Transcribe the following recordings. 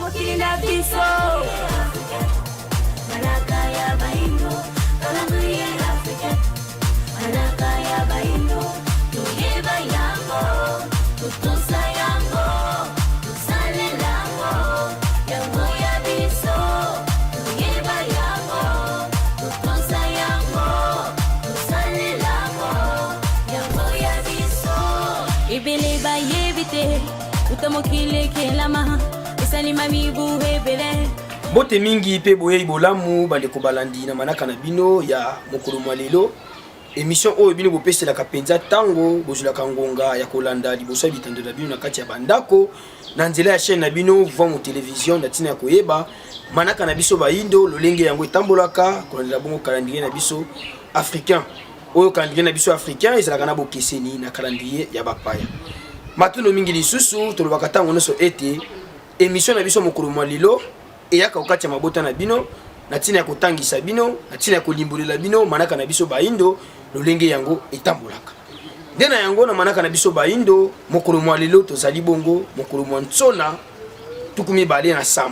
Mokili na biso. Manaka ya baindo, calendrier africain. Manaka ya baindo, toyeba yango, totosa yango, tosalela yango, yango ya biso. Toyeba yango, totosa yango, tosalela yango, yango ya biso. Ebele bayebi te, uta mokili ekelama, esalima mibu ebele. Mbote mingi mpe boyei bolamu bandeko balandi na manaka na bino ya mokolo mwa lelo. Emission oyo bino bopeselaka mpenza ntango bozwelaka ngonga ya kolanda liboso ya bitando na bino na kati ya bandako na nzela ya chaîne na bino Vuamu Television, na ntina ya koyeba manaka na biso bayindo lolenge yango etambolaka kolandela bongo calendrier na biso africain. Oyo calendrier na biso africain ezalaka na bokeseni na calendrier ya bapaya. Matondo mingi lisusu tolobaka ntango nyonso ete emission na biso mokolo mwa lelo eyaka okati ya mabota na bino na ntina ya kotangisa bino, na ntina ya kolimbolela bino manaka na biso bayindo lolenge yango etambolaka. Nde na yango na manaka na biso bayindo mokolo mwa lelo tozali bongo mokolo mwa nsona 27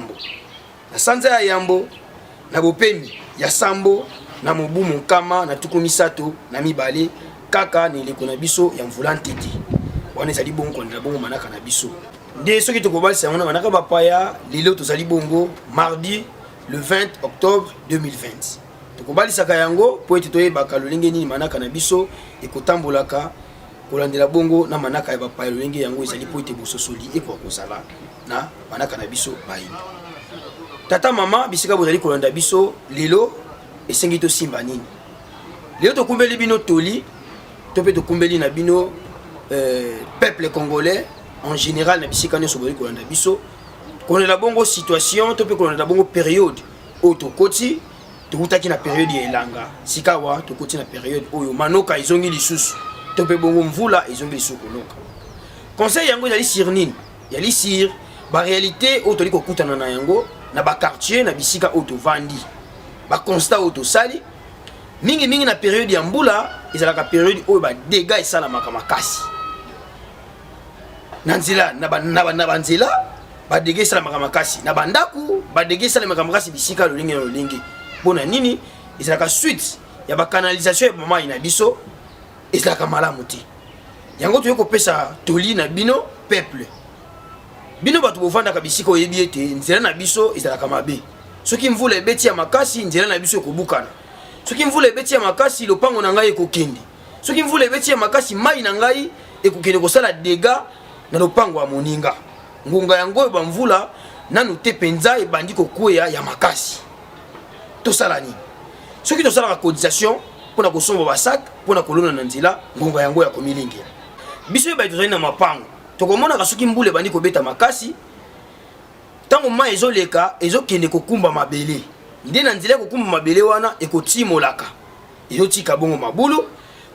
na sanza ya yambo na bopemi ya sambo na mobu 132 kaka na eleko na biso ya mvula ntete. Wana ezali bongo kolandela bongo manaka na biso. Nde soki tokobalisa yango na manaka bapaya, lelo tozali bongo mardi le 20 octobre 2020. Tokobalisaka yango mpo ete toyebaka lolenge nini manaka na biso ekotambolaka kolandela bongo na manaka ya bapaya lolenge yango ezali mpo ete bososoli ekoka kozala na manaka na biso bayindo. Tata mama, bisika bozali kolanda biso lelo, esengi tosimba nini? Lelo tokumbeli bino toli to mpe tokumbeli na bino peuple congolais en général na bisika nyonso bozali kolanda biso, kolandela bongo situation to mpe kolandela bongo periode oyo tokoti. Tokutaki na periode ya elanga, sikawa tokoti na periode oyo manoka ezongi lisusu to mpe bongo mvula ezongi lisusu konoka. Conseil yango ezali sur nini? Ezali sur baréalité oyo toli kokutana na yango na baquartier, na bisika oyo tovandi, baconstat oyo tosali mingimingi na periode ya mbula. Ezalaka periode oyo badégâts esalamaka makasi na nzela, na banzela badégâts esalamaka makasi, na bandako badégâts esalamaka makasi, bisika lolenge na lolenge. Mpo na nini? Ezalaka suite ya bacanalisation ya mai na biso ezalaka malamu te. Yango toyei kopesa toli na bino peuple, bino bato bovandaka bisika oyebi ete nzela na biso ezalaka mabe. Soki mvula ebeti ya makasi, nzela na biso ekobukana. Soki mvula ebeti ya makasi, lopango na ngai ekokende. Soki mvula ebeti ya makasi, mai na ngai ekokende kosala dégâts na lopango ya moninga. Ngonga yango oyo bamvula nanu te mpenza ebandi kokweya ya makasi, tosala nini? Soki tosalaka cotisation mpona kosomba basac mpona kolona na nzela, ngonga yango ya komilengela. Biso oyo baye tozali na mapango, tokomonaka soki mbula ebandi kobeta makasi, ntango mai ezoleka ezokende kokumba mabele, nde na nzela ya kokumba mabele wana ekotimolaka, ezotika bongo mabulu.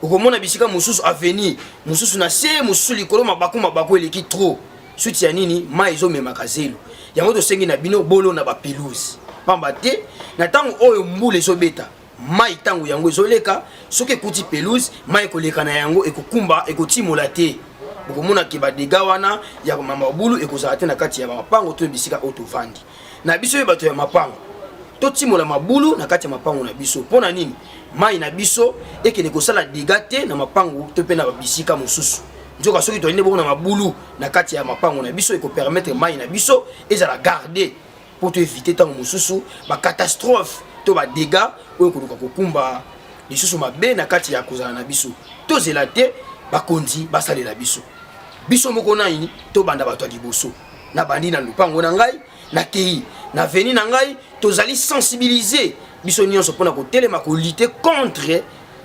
Okomona bisika mosusu avenue mosusu na se, mosusu likolo, mabaku mabaku eleki trop. Suite ya nini? Mai ezomemaka zelo. Yango tosengi na bino bolona bapelouse, pamba te na ntango oyo mbula ezobeta, mai ntango yango ezoleka, soki ekuti pelouse, mai ekoleka na yango, ekokumba, ekotimola te. Bokomona ke badégâts wana ya mabulu ekozala te na kati ya mapango to bisika oyo tovandi na biso. Oyo bato ya mapango, totimola mabulu na kati ya mapango na biso. Mpo na nini? Mai na biso ekende kosala dégâts te na mapango to mpe na bisika mosusu. Nzoka soki toyende bongo na mabulu na kati ya mapango na biso, ekopermettre mai na biso ezala garde mpo toéviter ntango mosusu bacatastrophe to badégâts oyo koluka kokumba lisusu mabe na kati ya kozala na biso. Tozela te bakonzi basalela biso, biso moko nani tobanda bato ya liboso. Nabandi na lupango na ngai, nakei na avenue na ngai. Tozali sensibiliser biso nyonso mpona kotelema kolutter contre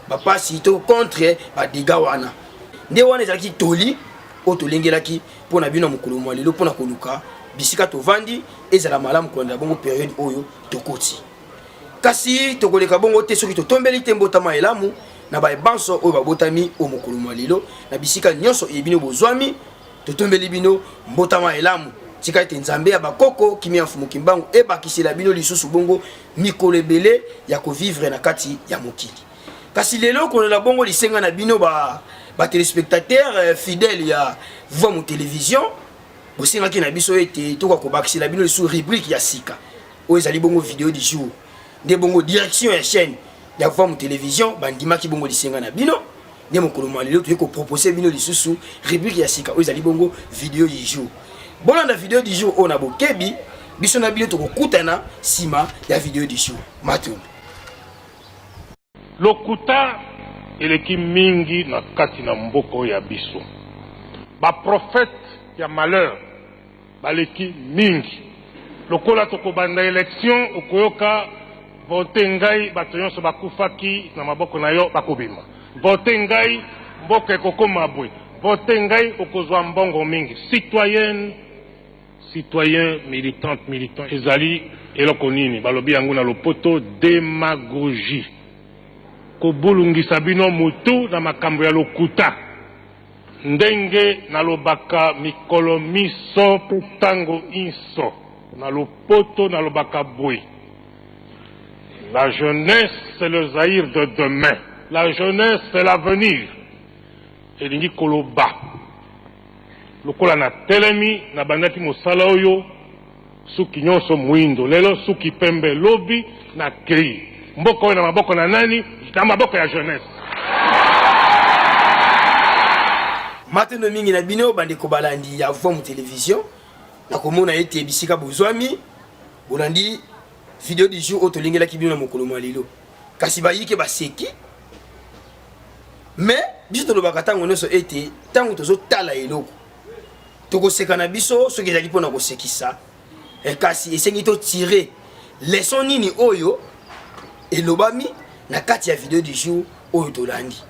bapasi to contre badégâts wana. Nde wana ezalaki toli oyo tolengelaki mpona bino mokolo mwa lelo, mpona koluka bisika tovandi ezala malamu kolandela bongo periode oyo tokoti. Kasi tokoleka bongo te soki totombeli te mbotama elamu na baebanso oyo babotami oyo mokolo mwa lelo na bisika nyonso eye bino bozwami. Totombeli bino mbotama elamu. Tika ete Nzambe ya bakoko, kimia ya Mfumu Kimbangu ebakisela bino lisusu bongo mikolo ebele ya kovivre na kati ya mokili. Kasi lelo kolela bongo lisenga na bino ba téléspectateur fidèle ya Vuamu Télévision. Bosengaki na biso ete tokoka kobakisela bino lisusu rubrique ya sika oyo ezali bongo video du jour. Nde bongo direction ya chaîne ya Vuamu Television bandimaki bongo lisenga na bino. Nde mokolo mwa lelo toyei kopropose bino lisusu rubrique ya sika oyo ezali bongo video du jour. Bolanda video du jour oyo na bokebi, biso na bino tokokutana nsima ya video du jour. Matondo. Lokuta eleki mingi na kati na mboka oyo ya biso. Ba prophètes ya malheur baleki mingi. Lokola tokobanda election okoyoka vote ngai bato yonso bakufaki na maboko na yo bakobima. Vote ngai mboka ekokoma boye. Vote ngai okozwa mbongo mingi. Citoyenne Citoyen, militante, militant ezali eloko nini? Balobi yango na lopoto demagogie. Kobulungisa bino mutu na makambo ya lokuta. Ndenge nalobaka mikolo minso mpe tango inso na lopoto nalobaka boye, La jeunesse c'est le Zaïre de demain, la jeunesse c'est l'avenir. Elingi koloba Lokola natelemi, nabandaki mosala oyo, suki nyonso muindo, lelo suki pembe, lobi nakei. Mboka oyo na maboko na nani? Na maboko ya jeunesse. Matondo mingi na bino bandeko balandi ya Vuamu Television, nakomona ete bisika bozwami bolandi video du jour oyo tolingelaki bino na mokolo mwa lelo, kasi bayike baseki. Mais biso tolobaka ntango nyonso ete ntango tozotala eloko tokoseka na biso soki ezali mpo na kosekisa, eh, kasi esengi totire leçon nini oyo elobami na kati ya video du jour oyo tolandi.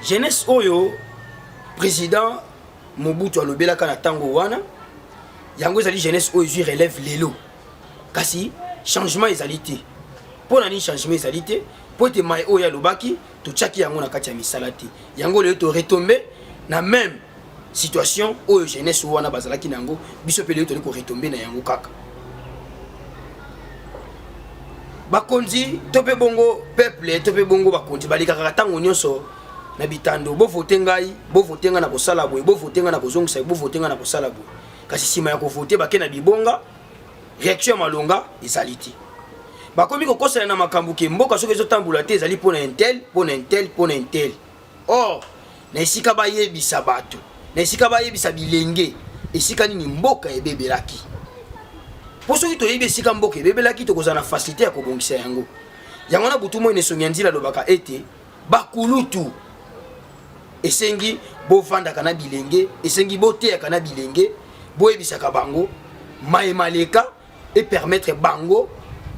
Jeunesse oyo président Mobutu alobelaka na ntango wana, yango ezali jeunesse oyo ezwi relève lelo, kasi changement ezali te. Mpo na nini changement ezali te? Mpo ete mai oyo alobaki totiaki yango na kati ya misala te. Yango lelo to retombe na même situation oyo jeunesse wana bazalaki na yango, biso mpe lelo toli koretombe na yango kaka. Bakonzi to mpe bongo peuple to mpe bongo bakonzi balekaka ntango nyonso na bitando, bovote ngai, bovote ngai na kosala boye, bovote ngai na kozongisa, bovote ngai na kosala boye. Kasi nsima ya kovote bake na bibonga, reaction ya malonga ezali te. Bakomi kokosana na makambo ke mboka soki ezotambola te ezali mpo na intel, mpo na intel, mpo na intel. Or na esika bayebisa bato, na esika bayebisa bilenge esika nini mboka ebebelaki, mpo soki toyebi esika mboka ebebelaki tokozala na facilité ya kobongisa yango. Yango wana butu moi na esongi ya nzila alobaka ete bakulutu esengi bovandaka na bilenge, esengi boteyaka na bilenge, boyebisaka bango maye maleka e permettre bango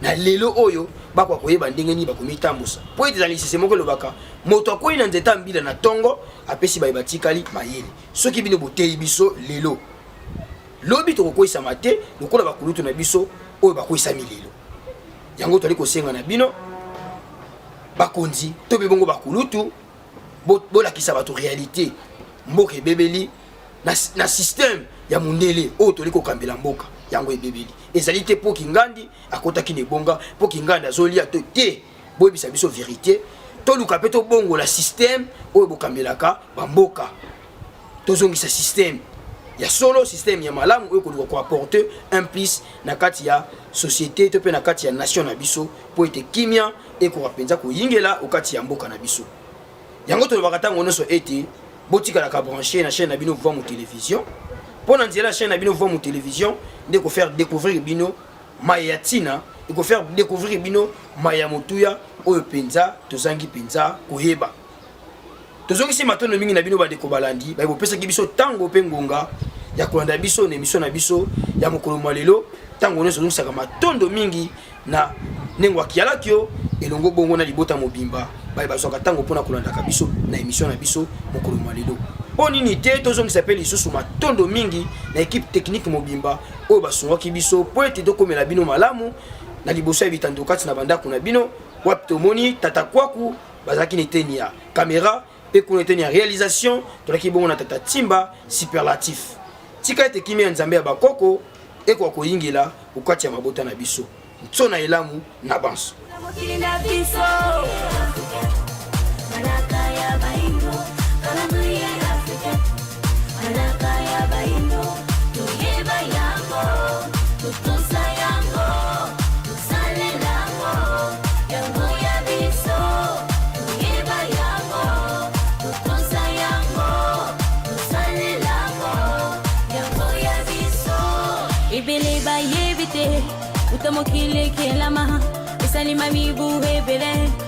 na lelo oyo bakoka koyeba ndenge nini bakomitambusa. Mpo ete ezali lisese moko elobaka moto akwei na nzete ya mbila na tongo apesi baye batikali mayele. Soki bino boteyi biso lelo, lobi tokokweisama te lokola bakulutu na biso oyo bakweisami lelo. Yango tozali kosenga na bino bakonzi to mpe bongo bakulutu, bolakisa bato realite. Mboka ebebeli na système ya mundele oyo toli kokambela mboka, yango ebebeli. Ezali te mpo Kingandi akotaki na ebonga, mpo Kingandi azolia to te. Boyebisa biso verite, toluka mpe tobongola système oyo bokambelaka bamboka, tozongisa système ya solo, système ya malamu oyo koluka koapporter un plus na kati ya société to mpe na kati ya nation na biso, mpo ete kimia ekoka mpenza koyingela okati ya mboka na biso. Yango tolobaka ntango nyonso ete botikalaka branché na chaîne na bino Vuamu Television, mpo na nzela ya chaîne na bino Vuamu Television nde kofaire découvrir bino maye ya ntina, ekofaire découvrir bino maye ya motuya oyo mpenza tozangi mpenza koyeba. Tozongisi matondo mingi na bino bandeko balandi baye bopesaki biso ntango mpe ngonga ya kolanda biso na emission na biso ya mokolo mwa lelo. Ntango nyonso tozongisaka matondo mingi na Nengo Akialakio elongo bongo na libota mobimba baye bazwaka ntango mpona kolandaka biso na emission na biso mokolo mwa lelo. Mpo nini te tozongisa mpe lisusu matondo mingi na ekipe technique mobimba oyo basungaki biso mpo ete tokomela bino malamu na liboso ya bitando kati na bandako na bino, wapi tomoni tata Kwaku bazalaki na eteni ya kamera mpe kuna eteni ya realisation tolaki bongo na tata Timba superlatif. Tika ete kimia ya Nzambe ya bakoko ekoka koyingela okati ya mabota na biso. Ntsona elamu na banso. Mokili na biso manaka ya baindo calendrier africain manaka ya baindo. Ebele bayebi te uta mokili ekelama esalima mibu ebele.